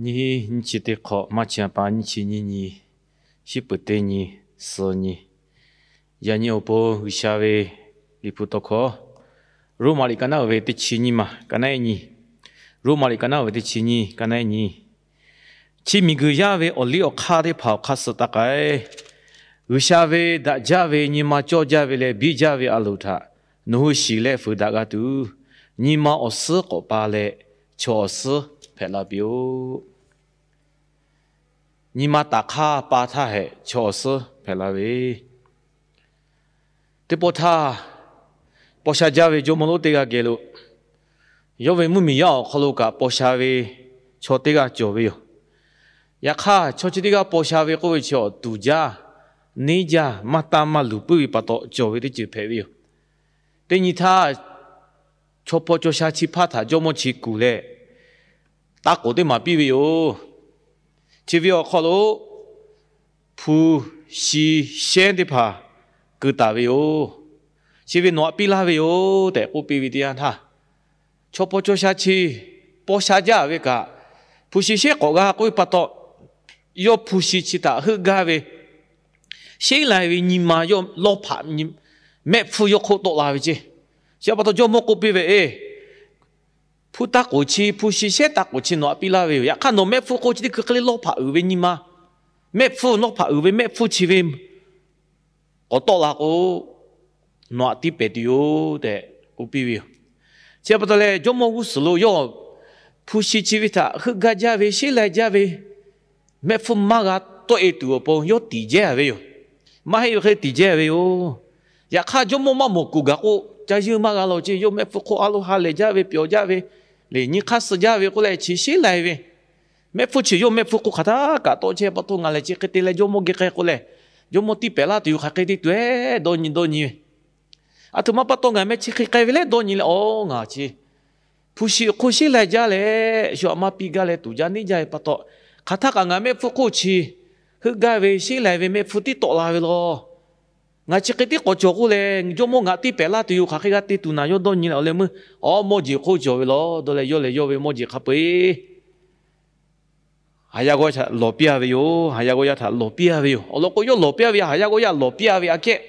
Nyiˇ hinˉ nyiˇ chi teˇ hk'awꞈ, maˇ chi a pa nyiˇ chi nyiˇ nyi, shiˉ peuˍ teˇ nyi, suhˍ nyi. Yaꞈ nyi awˬ pon G'uiˬsha ve Liꞈ hpu tawˇ hkawˇ, Roˉmaꞈ liꞈ ka naˉ uiˍ ve teˇ chi nyiˇ maˬ ka naˉ ehˉ nyi. Roˉmaꞈ liꞈ ka naˉ uiˍ ve teˇ chi nyiˇ ka naˉ ehˉ nyi. Chi miˬguiˬ yaˇ ve awˬ liˇ awˬ hk'aˇ teˇ hpaˍ awˬ hk'aˇ suh taˇ k'ai. G'uiˬsha ve daꞈ jaˇ ve nyi ma cawˇ jaˇ ve leh biˇ jaˇ ve a loˍ htaꞈ nawˬ hui shiˍ leh fuiˍ daꞈ g'a tuˬ, nyi ma awˬ suhˉ k'awꞈ pa leh chaw awˬ suhˉ hpehꞈ la piˇ-oˆ. Nyi ma taˍ hk'aˇ pa htaˇ hehꞈ chaw awˬ suhˉ hpehꞈ la ve, teˇ pawˆ htaˇ, paw sha jaˇ ve jawˇmawˇ lonˉ teˇ g'aˇ geh lo, yawˇ ve mvuhˇmiˬ yaˇ awˬ hk'aw lo kaꞈ paw sha ve chaw teˇ g'aˇ cawˬ ve yoˬ. Yaꞈ hk'aˇ, chaw chi teˇ g'aˇ paw sha ve k'oˆ ve chi awˬ tuˍ jaˇ, neˇ jaˇ, maˇ tanˇ maˇ luˬ puiˉ ve pa taw cawˬ ve teˇ ceuˬ hpehꞈ ve yoˬ. Teˇ nyi htaˇ, chaw paw chaw sha chi hpaˇ htaꞈ jawˇmawˇ chi kuˬ leh, taˇ k'oˍ teˇ maˬ piˇ ve yoˬ. Chi ve awˬ hk'aw lo hpu shi shehˉ teˇ hpaˍ keu taˍ ve yoˬ. Chi ve nawˬ aꞈ piˇ laˇ ve yoˬ tehꞈ k'oˆ piˇ ve teˇ yanˇ htaˇ, chaw paw chaw sha chi paw sha jaˇ ve kaꞈ, hpu shi shehˉ k'awꞈ g'a k'oˆ ve pa taw, yawˇ hpu shi chi htaꞈ heuˆ gaˇ ve sheˉ lai ve nyi ma yawˇ lawˇ hpaꞈ, mehˆ hpfuhˇ yawˇ hk'oˆ tawˆ la ve ceˇ. Chi pa taw jawˇmawˇ k'oˆ piˇ ve, Eˬ, hpu taˇ k'oˍ chi, hpu shi shehˉ taˇ k'oˍ chi nawˬ aꞈ piˇ laˇ ve yoˬ. Yaꞈ hk'aˇ, nawˬ mehˆ hpfuhˇ hk'oˆ chi teˇ hkui hk'e le lawˇ hpaꞈ uiˍ ve nyi ma, mehˆ hpfuhˇ lawˇ hpaꞈ uiˍ ve mehˆ hpfuhˇ chi ve k'awꞈ tawˆ la k'o, nawˬ aꞈ tiˇ pehˍ tuˬ yoˬ tehꞈ k'oˆ piˇ ve yoˬ. Chi pa taw leh, jawˇmawˇ g'uˇ suhˍ lo yawˇ hpu shi chi ve htaꞈ heuˆ gaˇ jaˇ ve, sheˉ lai jaˇ ve mehˆ hpfuhˇ maˇ g'a tawˆ e tuˬ awˬ pon yawˇ tiˍ jehˇ a ve yoˬ. Maˇ heˆ ve hk'e tiˍ jehˇ ve yoˬ. Yaꞈ hk'aˇ, jawˇmawˇ maˇ mawˬ kuˬ gaˬ k'o, ca yeunˇ maˇ g'a la ceˇ. Yawˇ mehˆ hpfuhˇ hk'oˆ a loˇ ha lehˬ jaˇ ve, pyawˬ jaˇ ve, leˬ nyi hk'aˇ suh jaˇ ve k'oˆ leh chi sheˉ lai ve mehˆ hpfuhˇ chi yawˇ mehˆ hpfuhˇ hk'oˆ hk'aˬ htaˇ kaꞈ tawˆ chehˇ pa taw, ngaˬ lehˬ chi hk'e te leh jawˇmawˇ geh k'ai k'o lehˬ, jawˇmawˇ tiˇ pehˍ laˇ tuˬ yoˬ. Hk'aˬ hk'e te tuˬ ehˉ dawˇ nyi dawˇ nyi ve, aˬ htoꞈ ma pa taw ngaˬ meh chi hk'e k'ai ve leh dawˇ nyi leh, awˬ ngaˬ chi hpu shi awˬ hk'oˆ sheˉ lai jaˇ leh shu aꞈ maˇ piˇ gaˇ leh tuˍ jaˇ neˇ jaˇ ve pa taw, hk'aˬ htaˇ kaꞈ ngaˬ mehˆ hpfuhˇ hk'oˆ chi heuˆ gaˇ ve sheˉ lai ve mehˆ hpfuhˇ tiˉ tawˆ la ve law. Ngaˬ chi hk'e tiˉ k'awꞈ cawˬ k'oˆ leh, jawˇmawˇ ngaˬ tiˇ pehˍ laˇ tuˬ yoˬ. Hk'aˬ hk'e g'a te tuˬ naˍ yawˇ dawˇ nyi leh, awˬ leh meuˇ awˬ mawˇ jeˬ hk'oˆ cawˬ ve law. Dawˇ leh yawˇ lehˬ yawˇ ve mawˇ jeˬ hk'a peu-eˬ haˍ yaˇ g'awˇ yaˇ htaꞈ lawˬ piˇ a ve yoˬ. Haˍ yaˇ g'awˇ yaˇ htaꞈ lawˬ piˇ a ve yoˬ. Awˬ lawn k'o, yawˇ lawˬ piˇ a ve, haˍ yaˇ g'awˇ yaˇ lawˬ piˇ a ve aꞈ kehˉ,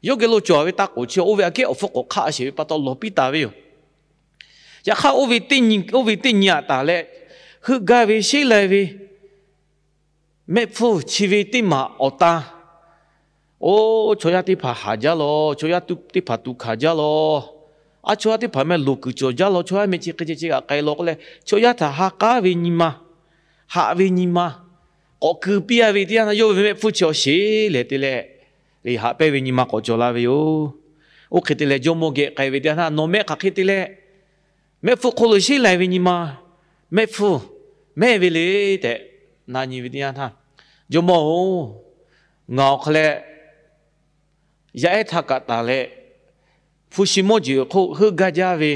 yawˇ geh lo cawˬ ve taˇ k'oˍ chi oˇ ve aꞈ kehˉ awˬ hpfuhˇ k'awꞈ hk'aˆ sheˍ ve pa taw lawˬ piˇ taˍ ve yoˬ. Yaꞈ hk'aˇ, oˇ ve teˇ nyi aꞈ taˍ leh, heuˆ gaˇ ve sheˉ lai ve mehˆ hpfuhˇ chi ve teˇ maˬ awˬ tan, oˇ chaw yaˇ teˇ hpaˍ haˍ jaˇ law, chaw yaˇ teˇ hpaˍ tuꞈ hkanˍ jaˇ law, aˉ chaw yaˇ teˇ hpaˍ meh loˍ kuiˬ cawˬ jaˇ law, chaw yaˇ meh chi hk'e ceh ceh g'aꞈ k'ai law k'oˆ leh, chaw yaˇ htaꞈ ha k'aˉ ve nyi ma, haꞈ ve nyi ma k'awꞈ keu piˇ a ve teˇ yanˇ htaˇ, yawˇ ve mehˆ hpfuhˇ chi awˬ sheˍ lehˬ te leh, haꞈ pehnˇ ve nyi ma k'awꞈ cawˬ la ve yoˬ. Oˇ hk'e te leh, jawˇmawˇ geh k'ai ve teˇ yanˇ htaˇ, nawˬ meh hk'aˬ hk'e te leh mehˆ hpfuhˇ hk'oˆ lo sheˉ lai ve nyi ma mehˆ hpfuhˇ mehˆ ve le tehꞈ na nyi ve teˇ yanˇ htaˇ, Jawˇmawˇ-oˬ, ngaˬ awˬ hk'aw leh yaˇ ehˉ htaꞈ kaꞈ tanˬ leh, hpu shi mawˇ jeˬ awˬ hk'oˆ heuˆ gaˇ jaˇ ve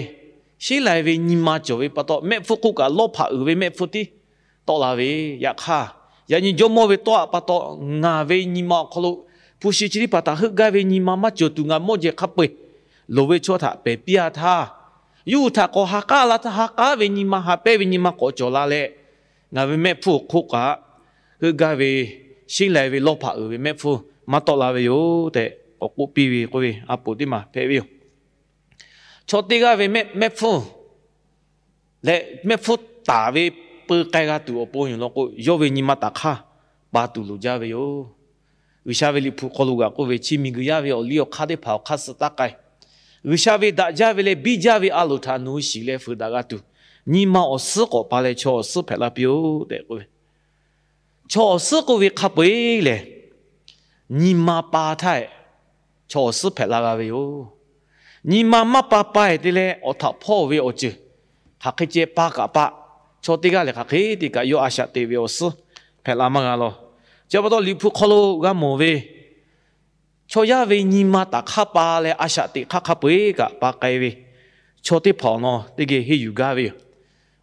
sheˉ lai ve nyi ma cawˬ ve pa taw, mehˆ hpfuhˇ hk'oˆ kaꞈ lawˇ hpaꞈ uiˍ ve mehˆ hpfuhˇ tiˉ tawˆ la ve. Yaꞈ hk'aˇ, yaꞈ nyi jawˇmawˇ ve tawˇ aꞈ pa taw, ngaˬ ve nyi ma awˬ hk'aw lo hpu shi chi teˇ hpaˍ htaꞈ heuˆ gaˇ ve nyi ma maˇ cawˬ tuˬ ngaˬ mawˇ jeˬ hk'a peu-eˬ loˍ ve chaw htaꞈ pehˬ piˇ a htaˇ, yawˇ hui htaꞈ k'awꞈ ha k'aˉ la htaˇ, ha k'aˉ ve nyi ma, haꞈ pehnˇ ve nyi ma k'awꞈ cawˬ la leh, ngaˬ ve mehˆ hpfuhˇ awˬ hk'oˆ kaꞈ heuˆ gaˇ ve sheˉ lai ve lawˇ hpaꞈ uiˍ ve mehˆ hpfuhˇ maˇ tawˆ la ve yoˬ tehꞈ k'awꞈ k'oˆ piˇ ve k'oˆ ve a poˍ teˇ maˬ hpehꞈ ve yoˬ. Chaw teˇ g'aˇ ve mehˆ hpfuhˇ leh mehˆ hpfuhˇ taˍ ve peu k'ai g'a tuˬ awˬ pon yoˬ law k'o, yawˇ ve nyi ma taˍ hk'aˇ pa tuˬ loˍ jaˇ ve yoˬ. G'uiˬsha ve Liꞈ hpu hk'aw lo g'aꞈ k'oˆ ve, Chi miˬguiˬ yaˇ ve awˬ liˇ awˬ hk'aˇ teˇ hpaˍ awˬ hk'aˇ suh taˇ k'ai. G'uiˬsha ve daꞈ jaˇ ve leh biˇ jaˇ ve a loˍ htaꞈ nawˬ hui shiˍ leh fuiˍ daꞈ g'a tuˬ, nyi ma awˬ suhˉ k'awꞈ pa leh chaw awˬ suhˉ hpehꞈ la piˇ-oˆ tehꞈ k'oˆ ve. Chaw awˬ suhˉ k'oˆ ve hk'a peu-eˬ lehˬ, nyi ma pa htaˇ chaw awˬ suhˉ hpehꞈ la g'a ve yoˬ. Nyi ma maˇ pa pa-e te leh, awˬ htaꞈ hpawˇ ve awˬ ceuˬ hk'aˬ hk'e ceh pa kaꞈ pa, chaw teˇ g'aˇ lehˬ hk'aˬ hk'e te kaꞈ yawˇ a shaꞈ teꞈ ve awˬ suhˉ hpehꞈ la maˇ g'a law. Chi pa taw Liꞈ hpu hk'aw lo g'a mawˬ ve, chaw yaˇ ve nyi ma taˍ hk'aˇ pa leh a shaꞈ teꞈ hk'aˇ hk'a peu-eˬ kaꞈ pa k'ai ve chaw teˇ hpaˍ awˬ lawn teˇ geh henˇ yuˬ gaˇ ve yoˬ.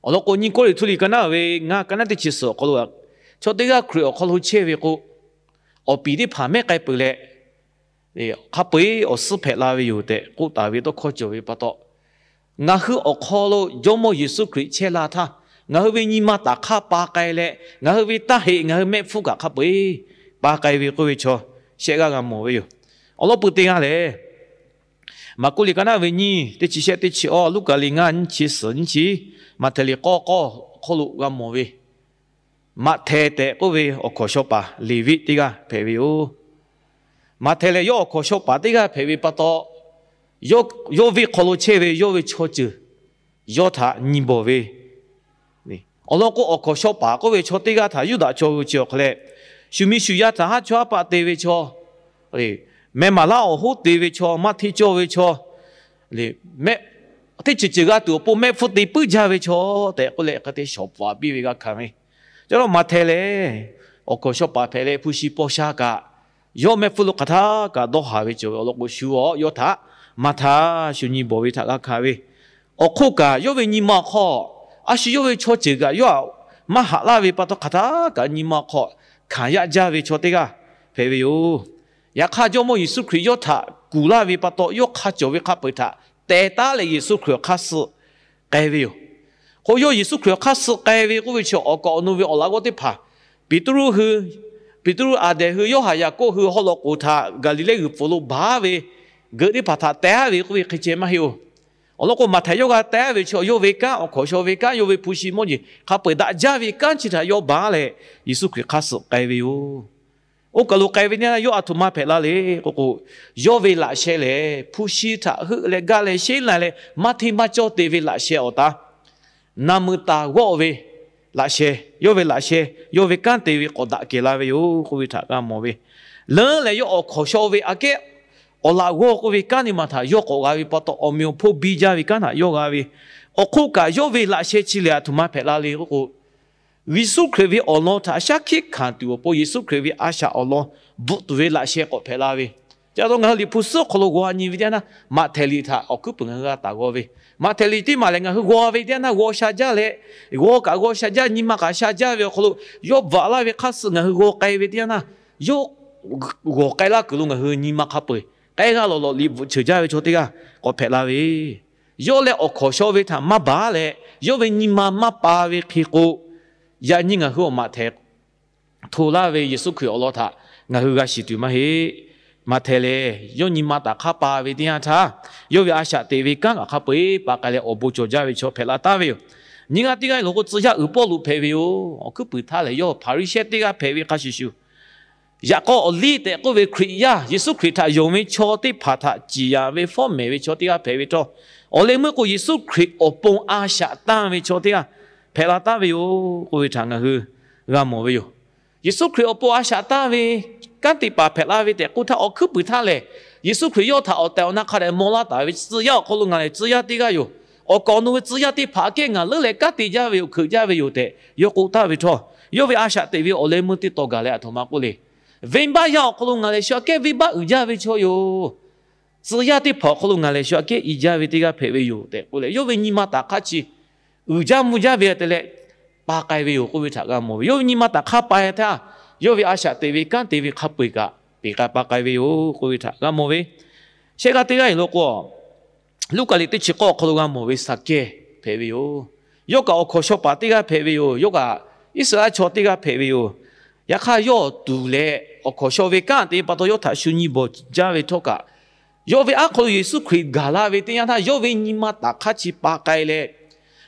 Awˬ lawn k'o, Nyiˇ Kawˇrenˍhtuˆ liꞈ ka naˉ ve ngaˇ ka naˉ teˇ chi suhˍ awˬ hk'aw lo, chaw teˇ g'aˇ Hkriꞈ awˬ hk'aw lo chehˇ ve k'o, awˬ piˍ teˇ hpaˍ mehˉ k'ai peuˬ leh, hk'a peu-eˬ awˬ suhˉ hpehꞈ la ve yoˬ tehꞈ k'oˆ taˍ ve tawˇ hkawˇ cawˬ ve pa taw, ngaˬ hui awˬ hk'aw lo Jawˇmawˇ Yeˍsuˆ Hkriꞈ chehˇ la htaˇ, Ngaˬ hui ve nyi ma taˍ hk'aˇ pa k'ai leh, ngaˬ hui ve taˇ heꞈ ngaˬ hui mehˆ hpfuhˇ kaꞈ hk'a peu-eˬ pa k'ai ve k'oˆ ve chaw shehˆ g'aˇ g'a mawˬ ve yoˬ. Awˬ lawn pui teˇ g'aˇ lehˬ, Maˍkuˆ liꞈ ka naˆ ve nyiˇ, teˇ chi shehˆ teˇ chi awˇ, Luˉkaꞈ liꞈ ngaˇ nyiˇ chi suhˍ nyiˇ chi, Maꞈhtehˍ liꞈ k'awˇ k'awˇ hk'oˆ lo g'a mawˬ ve, Maꞈhtehˍ tehꞈ k'oˆ ve awˬ hkawnˍ shaw paˍ Leˍviˆ teˇ g'aˇ hpehꞈ ve yoˬ. Maꞈhtehˍ lehˬ, yawˇ awˬ hkawnˍ shaw paˍ teˇ g'aˇ hpehꞈ ve pa taw, yawˇ ve hk'aw lo chehˇ ve yawˇ ve chaw ceuˬ yawˇ htaꞈ nyi bawˬ ve, awˬ lawn k'o, awˬ hkawnˍ shaw paˍ k'oˆ ve chaw teˇ g'aˇ htaꞈ Yuˇdaꞈ chaw hui chi awˬ hk'a leh, shuˍ miˬ shuˍ yaˇ htaꞈ haˉ chawˇ haˉ paˆ te ve chaw, meh maˍ laˇ awˬ hoˉ te ve chaw, maˇ hteˇ cawˇ ve chaw, teˇ ceuˬ ceuˬ g'a tuˬ awˬ pon mehˆ hpfuhˇ te puiˉ jaˇ ve chaw tehꞈ k'oˆ leh, hk'e te shawˍ paˍ piˇ ve g'a hkanˍ ve. Ca la Maꞈhtehˍ lehˬ, awˬ hkawnˍ shaw paˍ hpehꞈ leh, hpu shi paw sha kaꞈ, yawˇ mehˆ hpfuhˇ lo hk'aˬ htaˇ kaꞈ dawˇ haˍ ve cawˬ ve awˬ lawn k'o, shu awˬ yawˇ htaꞈ maˇ htaˇ shu nyi bawˬ ve htaꞈ g'a hkanˍ ve. Awˬ hk'oˆ kaꞈ, yawˇ ve nyi ma awˬ hk'aw, a shu yawˇ ve chaw ceuˬ kaꞈ yawˇ htaꞈ maˇ haꞈ laˇ ve pa taw, hk'aˬ htaˇ kaꞈ nyi ma awˬ hk'aw hkanˍ yaꞈ jaˇ ve chaw teˇ g'aˇ hpehꞈ ve yoˬ. Yaꞈ hk'aˇ, Jawˇmawˇ Yeˍsuˆ Hkriꞈ yawˇ htaꞈ kuˬ laˇ ve pa taw, yawˇ hk'a cawˬ ve hk'a peu-eˬ htaꞈ teh taˉ leh Yeˍsuˆ Hkriꞈ awˬ hk'aˇ suh k'ai ve yoˬ. K'o, yawˇ Yeˍsuˆ Hkriꞈ awˬ hk'aˇ suh k'ai ve k'oˆ ve chi awˬ kaꞈ awˬ nu ve awˬ laꞈ g'awˇ teˇ hpaˍ, Peˍtruˆ hui, Peˍtruˆ, Aˍdehˍ hui, Yoˇhanˬ, Yaˍkoˆ hui haw loꞈ k'oˍ htaꞈ Gaˍliˍlehˇ g'uiˬ pfuhˍ lo baˬ ve geuꞈ teˇ hpaˍ htaꞈ teh ve k'oˆ ve hk'e ceh maˇ heˆ-oˬ. Awˬ lawn k'o, Maꞈhtehˍ yawˇ g'a teh ve chi yawˇ ve kanˉ, awˬ hkawnˍ shaw ve kanˉ, yawˇ ve hpu shi mawˇ jeˬ hk'a peu-eˬ daꞈ jaˇ ve kanˉ chi htaꞈ yawˇ baˬ leh, Yeˍsuˆ Hkriꞈ hk'aˇ suh k'ai ve yoˬ. Oˇ kaˬ lo k'ai ve teˇ yanˇ, yawˇ a htoꞈ ma hpehꞈ la le k'oˆ k'o, yawˇ ve laꞈ sheh lehˬ, hpu shi htaꞈ heuˆ leh gaˇ leh sheˉ la leh maˇ hteˇ maˇ cawˇ te ve laꞈ sheh awˬ taˍ, naˍ meuˍ taˍ g'awˆ ve laꞈ sheh, yawˇ ve laꞈ sheh, yawˇ ve kanˉ te ve k'awꞈ daꞈ kehˬ la ve yoˬ k'oˆ ve htaꞈ g'a mawˬ ve. Leuˉ leh yawˇ awˬ hkawnˍ shaw ve aꞈ kehˉ awˬ laꞈ g'awˇ k'oˆ ve kanˉ teˇ maˬ htaꞈ yawˇ k'awꞈ g'a ve pa taw, awˬ meꞈ awˬ hponˇ biˇ jaˇ ve kanˉ htaꞈ yawˇ g'a ve. Awˬ hk'oˆ kaꞈ, yawˇ ve laꞈ sheh chi lehˬ a htoꞈ ma hpehꞈ la le k'oˆ k'o, Yeˍsuˆ Hkriꞈ ve awˬ lawn htaꞈ shaˉ hkiˆ hkanˍ tuˬ awˬ pon Yeˍsuˆ Hkriꞈ ve a shaꞈ awˬ lawn bvuhꞈ tuˬ ve laꞈ sheh k'awꞈ hpehꞈ la ve. Ca taw ngaˬ hui Liꞈ hpu suhˉ awˬ hk'aw lo g'aw nyi ve teˇ yanˇ, Maꞈhtehˍ liꞈ htaꞈ awˬ hkuiˉ puiˍ ngaˬ hui g'a taˍ g'aw ve. Maꞈhtehˍ liꞈ teˇ maˬ lehˬ, ngaˬ hui g'aw ve teˇ yanˇ g'aw sha jaˇ leh, g'aw kaꞈ g'aw sha jaˇ, nyi ma kaꞈ sha jaˇ ve awˬ hk'aw lo, yawˇ bvuhꞈ laˇ ve hk'aˇ suh ngaˬ hui g'aw k'ai ve teˇ yanˇ, yawˇ g'aw k'ai laˇ kuiˬ lo ngaˬ hui nyi ma hk'a peu-eˬ k'ai g'a lawˬ lawˬ liꞈ bvuhꞈ cheuˬ jaˇ ve chaw teˇ g'aˇ k'awꞈ hpehꞈ la ve. Yawˇ leh awˬ hkawnˍ shaw ve htaꞈ maˇ baˬ leh, yawˇ ve nyi ma maˇ pa ve hk'e k'o, yaꞈ nyi ngaˬ hui awˬ Maꞈhtehˍ hto laˇ ve Yeˍsuˆ Hkriꞈ awˬ lawn htaꞈ ngaˬ hui g'a shiˍ tuˬ maˇ heˆ. Maꞈhtehˍ lehˬ, yawˇ nyi ma taˍ hk'aˇ pa ve teˇ yanˇ htaˇ, yawˇ ve a shaꞈ teꞈ ve kanˉ kaꞈ hk'a peu-eˬ pa k'ai leh awˬ bon cawˬ jaˇ ve chaw hpehꞈ la taˍ ve yoˬ. Nyi g'aˇ teˇ g'aˇ lo k'o, tcuh yaˇ uiˍ Pawˇluꞈ hpehꞈ ve yoˬ. Awˬ hkuiˉ puiˍ htaˇ lehˬ, yawˇ Hpaˍriˍsehˇ teˇ g'aˇ hpehꞈ ve hk'a shuˍ shuˍ, yaꞈ k'aw awˬ liˇ tehꞈ k'oˆ ve Hkriꞈ yaˇ, Yeˍsuˆ Hkriꞈ htaꞈ yonˍ ve chaw teˇ hpaˍ htaꞈ ciˍ yanˍ ve fawˉ mehˍ ve chaw teˇ g'aˇ hpehꞈ ve htawˇ, awˬ leh meuˇ k'o Yeˍsuˆ Hkriꞈ awˬ pon a shaꞈ tanˇ ve chaw teˇ g'aˇ hpehꞈ la taˍ ve yoˬ k'oˆ ve htaꞈ ngaˬ hui g'a mawˬ ve yoˬ. Yeˍsuˆ Hkriꞈ awˬ pon a shaꞈ tanˇ ve kanˉ te paˍ hpehꞈ la ve tehꞈ k'oˆ htaˇ, awˬ hkuiˉ puiˍ htaˇ lehˬ, Yeˍsuˆ Hkriꞈ yawˇ htaꞈ awˬ tehˬ awˬ na hk'a dehꞈ maw laˇ taˍ ve, tcuh yaˇ awˬ hk'aw lo ngaˬ lehˬ tcuh yaˇ teˇ g'aˇ yoˬ. Awˬ kaˍ awˬ nu ve tcuh yaˇ teˇ hpaˍ aꞈ kehˉ ngaˬ leuˉ leh kanˉ te jaˇ ve yoˬ, hkeuꞈ jaˇ ve yoˬ tehꞈ yawˇ k'oˆ taˍ ve htawˇ, yawˇ ve a shaꞈ teꞈ ve awˬ leh meuˇ teˇ taw gaˬ leh a htoꞈ ma k'oˆ le. Venˇbaˆ yaˇ awˬ hk'aw lo ngaˬ lehˬ shu aꞈ kehˉ venˇbaˆ uiˍ jaˇ ve chaw yoˬ. Tcuh yaˇ teˇ hpaˍ awˬ hk'aw lo ngaˬ lehˬ shu aꞈ kehˉ i jaˇ ve teˇ g'aˇ hpehꞈ ve yoˬ tehꞈ k'oˆ leh, yawˇ ve nyi ma taˍ hk'aˇ chi uiˍ jaˇ mvuh jaˇ ve te leh pa k'ai ve yoˬ k'oˆ ve htaꞈ g'a mawˬ ve. Yawˇ ve nyi ma taˍ hk'aˇ pa htaˇ, yawˇ ve a shaꞈ teꞈ ve kanˉ te ve hk'a peu-eˬ kaꞈ peˬ k'ai pa k'ai ve yoˬ k'oˆ ve htaꞈ g'a mawˬ ve. Shehˆ g'aˇ teˇ g'aˇ e lo k'o, Luˉkaꞈ liꞈ teˇ chi k'awˇ awˬ hk'aw lo g'a mawˬ ve Saˍkehˇ hpehꞈ ve yoˬ. Yawˇ kaꞈ awˬ hkawnˍ shaw paˍ teˇ g'aˇ hpehꞈ ve yoˬ. Yawˇ kaꞈ Iˉsaˍreˍlaˆ chaw teˇ g'aˇ hpehꞈ ve yoˬ. Yaꞈ hk'aˇ, yawˇ awˬ tuˬ leh awˬ hkawnˍ shaw ve kanˉ te pa taw yawˇ htaꞈ shu nyi bawˬ jaˇ ve htawˇ kaꞈ, yawˇ ve aˉ hk'aw lo Yeˍsuˆ Hkriꞈ gaˬ la ve teˇ yanˇ htaˇ, yawˇ ve nyi ma taˍ hk'aˇ chi pa k'ai leh,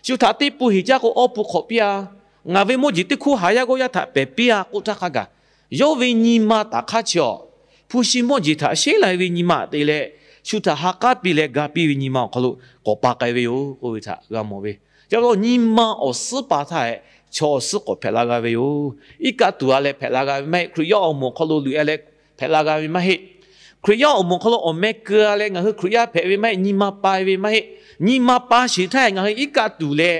shu htaꞈ teˇ pun heˍ jaˇ k'o awˇ pun hk'awꞈ piˇ-a. Ngaˬ ve mawˇ jeˬ teˇ hkoˇ haˍ yaˇ g'awˇ yaˇ htaꞈ pehˬ piˇ-a k'oˆ htaˇ hk'a gaˬ, yawˇ ve nyi ma taˍ hk'aˇ chi awˬ hpu shi mawˇ jeˬ htaꞈ sheˉ la ve nyi ma te leh, shu htaꞈ ha k'aˉ piˇ leh ga piˇ ve nyi ma awˬ hk'aw lo k'awꞈ pa k'ai ve yoˬ k'oˆ ve htaꞈ g'a mawˬ ve. Ca taw nyi ma awˬ suhˉ pa htaˇ, chaw awˬ suhˉ k'awꞈ hpehꞈ la g'a ve yoˬ. Iˉ kaˆ tuˬ a leh hpehꞈ la g'a ve maˇ heˆ. Hkriꞈ yaˇ awˬ moˍ awˬ hk'aw lo luꞈ a leh hpehꞈ la g'a ve maˇ heˆ. Hkriꞈ yaˇ awˬ moˍ awˬ hk'aw lo awˬ meh keu a leh ngaˬ hui Hkriꞈ yaˇ hpehꞈ ve maˇ heˆ. Nyi ma pa ve maˇ heˆ. Nyi ma pa sheˍ htaˇ ngaˬ hui iˉ kaˆ tuˬ leh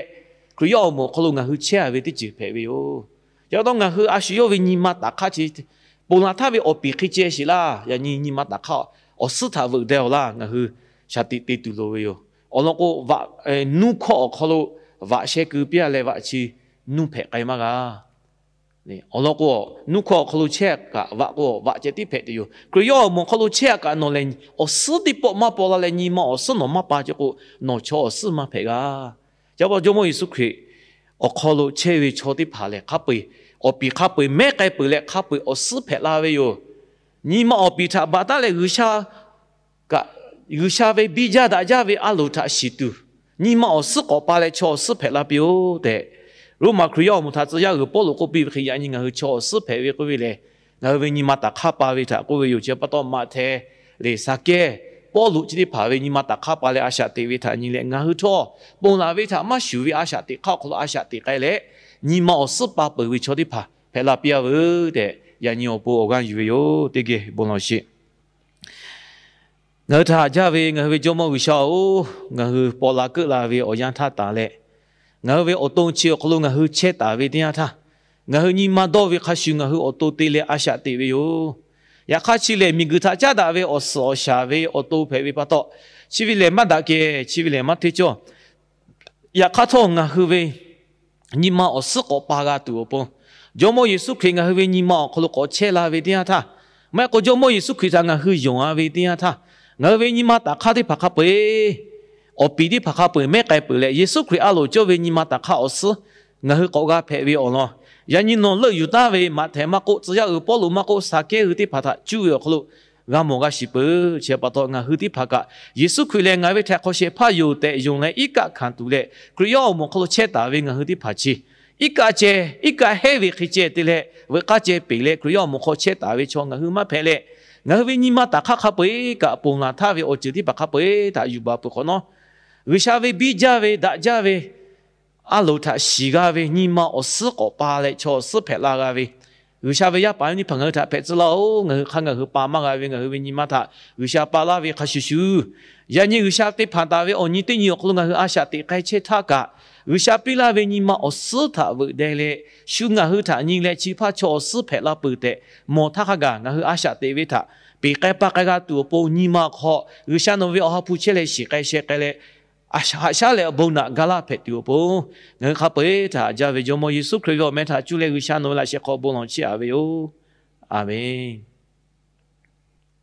Hkriꞈ yaˇ awˬ moˍ awˬ hk'aw lo ngaˬ hui chehˇ a ve teˇ ceuˬ hpehꞈ ve yoˬ. Ca taw ngaˬ hui a shu yawˇ ve nyi ma taˍ hk'aˇ chi ponˬ laˬ htaˇ ve awˬ piˍ hk'e ceh sheˍ laˇ. Yaꞈ nyi nyi ma taˍ hk'aˇ awˬ suhˉ htaꞈ veuꞈ deh awˬ laˇ. Ngaˬ hui shaˍ tiꞈ te tuˬ loˍ ve yoˬ. Awˬ lawn k'o, nuˇ hkawˇ awˬ hk'aw lo vaꞈ sheh keu piˇ a leh vaꞈ chi nuˇ hpehꞈ k'ai maˇ g'a. Awˬ lawn k'o, nuˇ hkawˇ awˬ hk'aw lo chehˇ kaꞈ vaꞈ k'o vaꞈ ceh tiˉ hpehꞈ tuˬ yoˬ. Hkriꞈ yaˇ awˬ moˍ hk'aw lo chehˇ a kaꞈ nawˬ lehˬ awˬ suhˉ teˇ pawˆ maˇ paw la leh nyi ma awˬ suhˉ nawˬ maˇ pa ceh k'o, nawˬ chaw awˬ suhˉ maˇ hpehꞈ g'a. Ca taw Jawˇmawˇ Yeˍsuˆ Hkriꞈ awˬ hk'aw lo chehˇ ve chaw teˇ hpaˍ lehˬ, hk'a peu-eˬ awˬ piˍ hk'a peu-eˬ mehˉ k'ai peuˬ leh, hk'a peu-eˬ awˬ suhˉ hpehꞈ la ve yoˬ. Nyi ma awˬ piˍ htaꞈ baˬ taˉ leh G'uiˬsha kaꞈ, G'uiˬsha ve biˇ jaˇ daꞈ jaˇ ve a loˍ htaꞈ shiˍ tuˬ, nyi ma awˬ suhˉ k'awꞈ pa leh chaw awˬ suhˉ hpehꞈ la piˇ-oˆ tehꞈ, Roˉmaꞈ Hkriꞈ yaˇ awˬ moˍ htaꞈ tcuh yaˇ g'uiˬ Pawˇluꞈ k'oˆ piˇ ve hk'e, yaꞈ nyi ngaˬ hui chaw awˬ suhˉ hpehꞈ ve k'oˆ ve lehˬ, ngaˬ hui ve nyi ma taˍ hk'aˇ pa ve htaꞈ k'oˆ ve yoˬ. Chi pa taw, Maꞈhtehˍ leh Saˍkehˇ, Pawˇluꞈ chi teˇ hpaˍ ve nyi ma taˍ hk'aˇ pa leh a shaꞈ teꞈ ve htaꞈ nyi leh, ngaˬ hui htawˇ ponˬ laˬ ve htaꞈ maˇ shuˍ ve a shaꞈ teꞈ hk'aˇ awˬ hk'aw lo a shaꞈ teꞈ k'ai leh, nyi ma awˬ suhˉ pa peuˬ ve chaw teˇ hpaˍ hpehꞈ la piˇ-a veuˬ tehꞈ, yaꞈ nyi awˬ pon awˬ g'aˇ yuˬ ve yoˬ. Teˇ geh bon lawˬ sheˍ. Ngaˬ hui htaꞈ haꞈ jaˇ ve ngaˬ hui ve Jawˇmawˇ G'uiˬsha-oˬ, ngaˬ hui paw la keuˆ la ve awˬ yanˇ htaˇ taˍ leh, ngaˬ hui ve awˬ to chi awˬ hk'aw lo ngaˬ hui chehˇ taˍ ve teˇ yanˇ htaˇ, ngaˬ hui nyi ma dawˇ ve hk'a shuˍ ngaˬ hui awˬ to te leh a shaꞈ teꞈ ve yoˬ. Yaꞈ hk'aˇ, chi lehˬ miˬguiˬ htaꞈ caˉ daꞈ ve awˬ suhˍ awˬ shaˍ ve awˬ to hpehꞈ ve pa taw, chi ve lehˬ maˇ daꞈ kehˬ, chi ve lehˬ maˇ hteˇ cawˇ. Yaꞈ hk'aˇ htawˇ, ngaˬ hui ve nyi ma awˬ suhˉ k'awꞈ pa g'a tuˬ awˬ pon, Jawˇmawˇ Yeˍsuˆ Hkriꞈ ngaˬ hui ve nyi ma awˬ hk'aw lo k'awꞈ chehˇ la ve teˇ yanˇ htaˇ, maˇ heˆ k'o Jawˇmawˇ Yeˍsuˆ Hkriꞈ htaꞈ ngaˬ hui yonˍ-a ve teˇ yanˇ htaˇ, ngaˬ hui ve nyi ma taˍ hk'aˇ teˇ hpaˍ hk'a peu-eˬ, awˬ piˍ teˇ hpaˍ hk'a peu-eˬ mehˉ k'ai peuˬ leh, Yeˍsuˆ Hkriꞈ a loˍ cawˇ ve nyi ma taˍ hk'aˇ awˬ suhˉ ngaˬ hui k'awꞈ g'a hpehꞈ ve awˬ lawn, yaꞈ nyi nawˬ leuˆ yuˬ taˍ ve Maꞈhtehˍ maˇ k'oˆ, tcuh yaˇ g'uiˬ Pawˇluꞈ maˇ k'oˆ, Saˍkehˇ hui teˇ hpaˍ htaꞈ cuˇ ve awˬ hk'aw lo g'a mawˬ g'a shiˍ peuˬ. Chi pa taw, ngaˬ hui teˇ hpaˍ kaꞈ Yeˍsuˆ Hkriꞈ lehˬ ngaˬ ve htaiˍ hk'awꞈ shehˍ hpaˇ yoˬ tehꞈ yonˍ leh iˉ kaˆ hkanˍ tuˬ leh, Hkriꞈ yaˇ awˬ moˍ hk'aw lo chehˇ taˍ ve ngaˬ hui teˇ hpaˍ chi, iˉ kaˆ ceh, iˉ kaˆ hehˉ ve hk'e ceh te leh veuꞈ k'aˇ ceh peˬ leh Hkriꞈ yaˇ awˬ moˍ hk'aw chehˇ taˍ ve chaw ngaˬ hui maˇ hpehꞈ leh, ngaˬ hui ve nyi ma taˍ hk'aˇ hk'a peu-eˬ kaꞈ ponˬ laˬ htaˇ ve awˬ ceuˬ teˇ hpaˍ hk'a peu-eˬ htaꞈ yuˬ baˬ peuˬ hk'awꞈ nawˉ, G'uiˬsha ve biˇ jaˇ ve daꞈ jaˇ ve a loˍ htaꞈ shiˍ g'a ve nyi ma awˬ suhˉ k'awꞈ pa leh chaw awˬ suhˉ hpehꞈ la g'a ve, G'uiˬsha ve yaˇ paˍ yaˇ miˇ teˇ hpaˍ ngaˬ hui htaꞈ hpehꞈ tcuh laˇ-oˬ. Ngaˬ hui hk'aˇ ngaˬ hui pa maˇ g'a ve ngaˬ hui ve nyi ma htaꞈ G'uiˬsha pa laˇ ve hk'a shuˍ shuˍ, yaꞈ nyi G'uiˬsha te hpanˍ taˍ ve awˬ nyi teˇ nyi awˬ hk'aw lo ngaˬ hui a shaꞈ teꞈ k'ai chehˇ htaˇ kaꞈ, G'uiˬsha piˇ laˇ ve nyi ma awˬ suhˉ htaꞈ veuꞈ deh leh, shu ngaˬ hui htaꞈ nyi leh chi hpaˇ chaw awˬ suhˉ hpehꞈ la peuˬ tehꞈ mawˬ htaˇ hk'a gaˬ ngaˬ hui a shaꞈ teꞈ ve htaꞈ peˬ k'ai pa k'ai g'a tuˬ awˬ pon, nyi ma hk'aw G'uiˬsha nawˬ ve awˬ ha hpu chehˇ leh shiˍ k'ai sheh k'ai leh, haꞈ shaˉ leh awˬ bon naꞈ ga laˇ hpehꞈ tuˬ awˬ pon, ngaˬ hui hk'a peu-eˬ htaꞈ haꞈ jaˇ ve Jawˇmawˇ Yeˍsuˆ Hkriꞈ ve awˬ meh htaꞈ cuˇ leh G'uiˬsha nawˬ ve laꞈ sheh hk'aw bon lawˬ chiˇ aꞈ ve yoˬ. Aˬmenˍ.